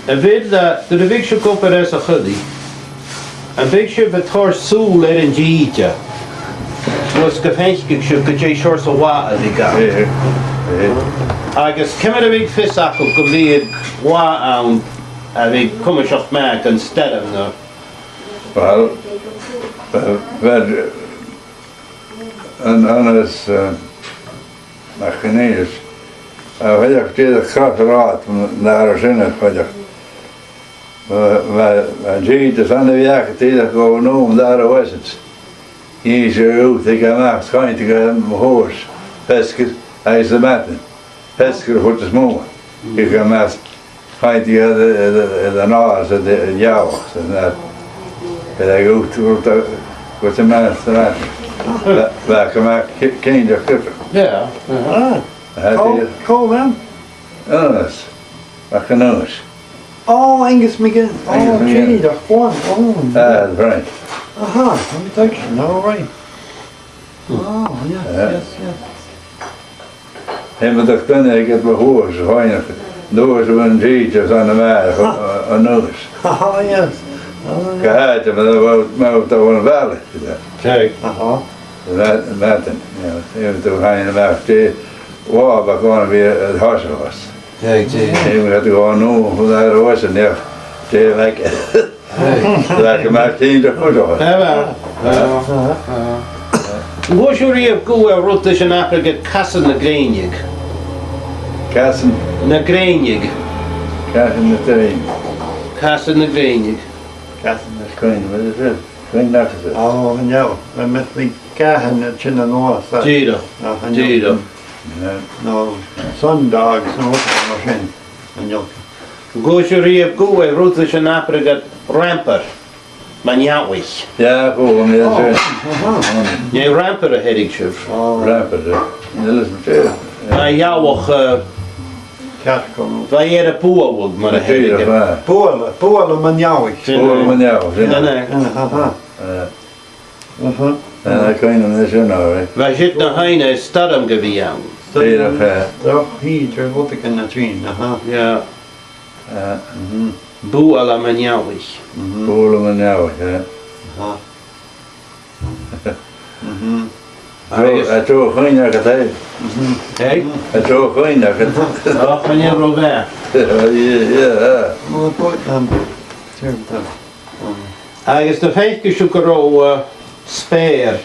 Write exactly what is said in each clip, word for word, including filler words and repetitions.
A bheil, eh, nuair a bhiodh sibh ag obair anns a' choillidh, am biodh sibh a' toirt sùil air an t-sìde, no 's gum faiceadh sibh gu dè seòrsa là a bhiodh ann? Eh, eh. Agus ciamar a bhiodh fios agaibh gum biodh là ann a bhiodh cuimseach math gun stoirm no? Well, bha, bha, an, an is, eh, Nach chan eil. A bheil dìreach crois an rathaid, an dara sin a' faighneachd. Bha, bha, bha an t-sìde san a bhiodh dìreach gu nùn an dara uaisle. Dh'innis e riut, thig a-mach, chaidh e gu mo thòis, feasgar, agus a' mhadainn. Feasgar a' chuid as motha. Thig a-mach, chaidh e air, air, air an àrd, air, air an eallach, air an, air a' ghut, ghut, ghut a-mach, a-mach. Bha, bha, gu math ci-, cinnteach gu. Yeah, uh-huh. Ah. Tha, cò, dìreach. Cò bh' ann? Aonghas MacAonghais. Oh, Aonghas MacAonghais. Oh, Aonghas MacAonghais. Dìreach, go on, oh. Ah, right. Aha, tha mi a' tuigsinn, all right. Oh, yes, yeah, yes, yes. Tha mi a' tuigsinn gun robh duine aig mo thòis a' faighneachd, an uair sin an t-sìde san a-mach, a, a, an uair sin. Oh, yes. Oh, yes. Gu h-àraid, mar a bha, mar a bha an bhaile, you know. Right. Aha. That, that thing, you know, even though hanging about, eh, well, but going to be a, a horse of us. Right, yeah. Even had to go on, no, for that horse and there, eh, like, like a machine to put on. Yeah, well, well, uh, uh. An cuala sibh riamh gu bheil rud leis an abradh Casan na Grèine? Casan? Na Grèine. Casan na Grèine. Casan na Grèine. Casan na Grèine, what is it? Grèine, what is it? Oh, no, I meant the Casan a' tighinn a-nuas. Dìreach. Ah, chan eil. Dìreach. Yeah. No, sundogs, no, mar sin, chan eil. An cuala sibh riamh gu bheil rud leis an abradh Rampar mun Eallaich? Yeah, chuala mi, yeah, sure. Oh, aha. An e Rampar a theireadh sibh? Oh. Rampar, yeah. Chan eil fhios agam dè. Yeah. An Eallach, eh, ceart gu leòr. Bha e air a bualadh, mar a theireadh. Dìreach, yeah. Bualadh, bualadh mun Eallaich. Sin e. Bualadh mun Eallaich, sin e. Sin e. Aha. Yeah. Aha. Eh, cuimhne agam air sin, all right. Bha siud na h-aon stoirm gu bhith ann. Dìreach, eh. Droch shìde, rudeigin a' tighinn, aha. Yeah. Eh. Mhm. Bualadh mun Eallaich. Mhm. Bualadh mun Eallaich, eh. Aha. Mhm. Agus a' dol a chuimhneachadh air. Mhm. Eh? A' dol a chuimhneachadh air. Oh, chan eil ro mhath. Yeah, yeah. Well, I put, um, turn it on. Agus an do dh'fhaicinn sibh gun robh, eh, speur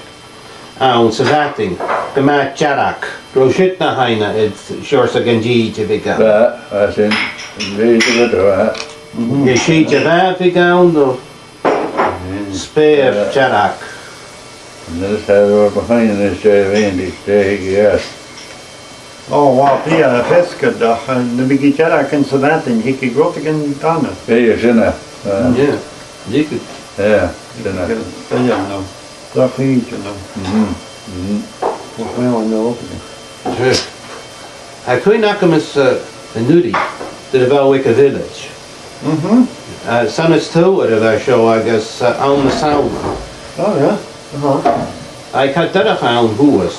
ann sa mhadainn, gu math dearg, an robh siud na h-aon, eh, seòrsa den t-sìde a bhiodh ann? Bha, bha sin, an t-sìde a bhiodh, bha. Mhm. An e sìde mhath a bhiodh ann, no speur dearg? An e sin rud a bh' ann, is e a bh' ann, is e a bhiodh ann. Ò, bha, bhiodh e feasgar, ach, eh, nam biodh i dearg anns a' mhadainn, thigeadh rudeigin dona. Bhiodh, sin e. Eh. Yeah, thigeadh. Yeah, sin e. Bhiodh, no. Droch shìde, no. Mhm, mhm. Ach, bhiodh e an-diugh. Yeah. Tha cuimhne agam-s', eh, an-uiridh, nuair a bha mi aig a' village. Mhm. Eh, 's ann as t-fhoghar a bha seo agus, eh, àm na Samhna. Oh, yeah. Aha. Agus cha do dh'fhàg e ann shuas.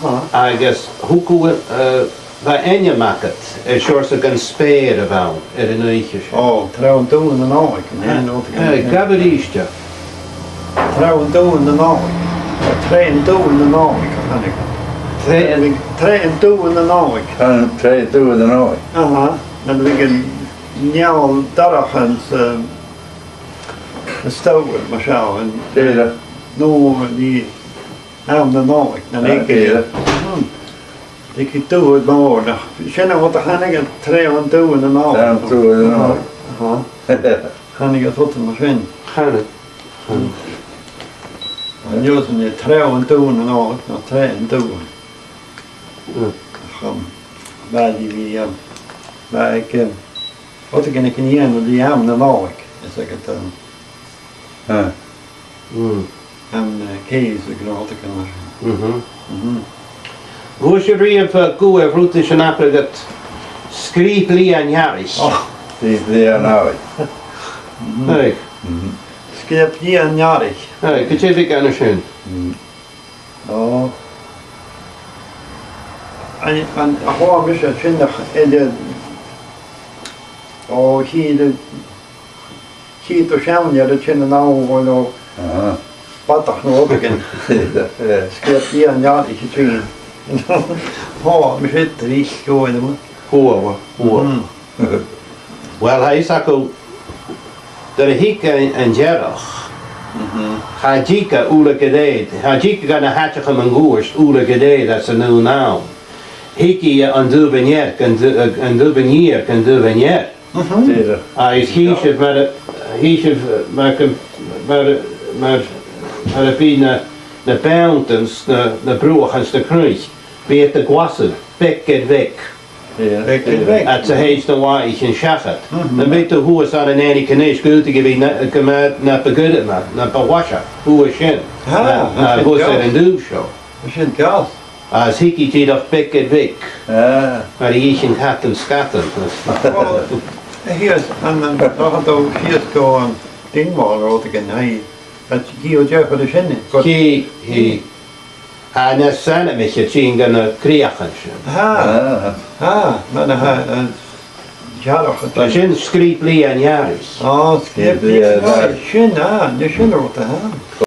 Aha. Agus thugadh, eh, bha ainm agad air seòrsa den speur a bh' ann air an oidhche sin. Ò, Treabh an Dubhain a' Nòic, an e, an e, gabh a-rithist e. Treabh an Dubhain a' Nòic. Treabh an Dubhain a' Nòic, a chanadh. Treabh an... Treabh an Dubhain a' Nòic. Treabh, Treabh an Dubhain a' Nòic. Aha. Nan bhiodh an neul dorcha anns, eh, an stobhar, mar seo, an... Dìreach. No, an e Àm na Nòic, nan... Ah, aig... dìreach. Hmm. Dè an t-àm a bh' ann, ach sin an rud a chanadh iad, Treabh an Dubhain a' Nòic. Treabh an Dubhain a' Nòic. Aha. Chanadh iad rud mar sin. Chanadh. An e sin e, Treabh an Dubhain a' Nòic, no Treabh an Dubhain. Mm. Ach, um, bha e, bha, um, bha e aig, um, rud a chanadh iad an e Àm na Nòic, is aig an... Ah. Mm. An, eh, case a' gnothaich an... Mhm. Mhm. An cuala sibh riamh, eh, gu bheil rud leis an abradh Sgrìob Liath an Earraich? Oh. Sgrìob Liath an Earraich. Mhm. Hey. Mhm. Sgrìob Liath an Earraich. Hey, gu dè bhiodh ann an sin? Mm. Oh. An, an, a chuala mise sin ach, eh, de, O, chì thu, chì thu seann fhear a' tighinn a-nall, o, no, aha, badach no rudeigin. Sgiath dìon nearaiche a' tighinn. O, tha mise tric, o, an e? Fhuair, fhuair. Mm. Uill, tha fhios agaibh, nuair a thig an, an t-earrach, mhm, cha tig e uile gu lèir, cha tig e gu na h-àiteachan mun cuairt uile gu lèir anns an aon àm. Thig e an taobh an ear, an taobh, an taobh an iar, an taobh an ear. Mhm. Dìreach. Agus chì sibh mar a, chì sibh mar gu, mar, mar, mar a bhiodh na, na beanntan 's na, na bruachan 's na cnuic, bidh iad a' glasadh beag air bheag. Yeah. Beag air bheag. Agus a' toirt na làithean seachad. Mhm. Nam biodh tu shuas ann an Antigonish, 's dòcha gum biodh na, gum biodh na bu ghoirme, na bu mhaise, shuas sin. Ah, na, na, sin shuas air an taobh seo. Sin deas. Agus thig e dìreach beag air bheag. Ah. Mar a dh'ith an cat an sgadan. Well, shìos an, an, an, an, shìos gu an Dingwall Road again, aye. But chì thu diofar an sin. Chì, chì. Tha na sanaimich a' tighinn gu na crìochan sin. Aha. Ah. Ah, mar a tha, eh, dearg a' tighinn. Tha sin sgrìob-lìn an earraich. Ah, sgrìob-lìn an earraich. Sin, ah, nì sin rud, aha.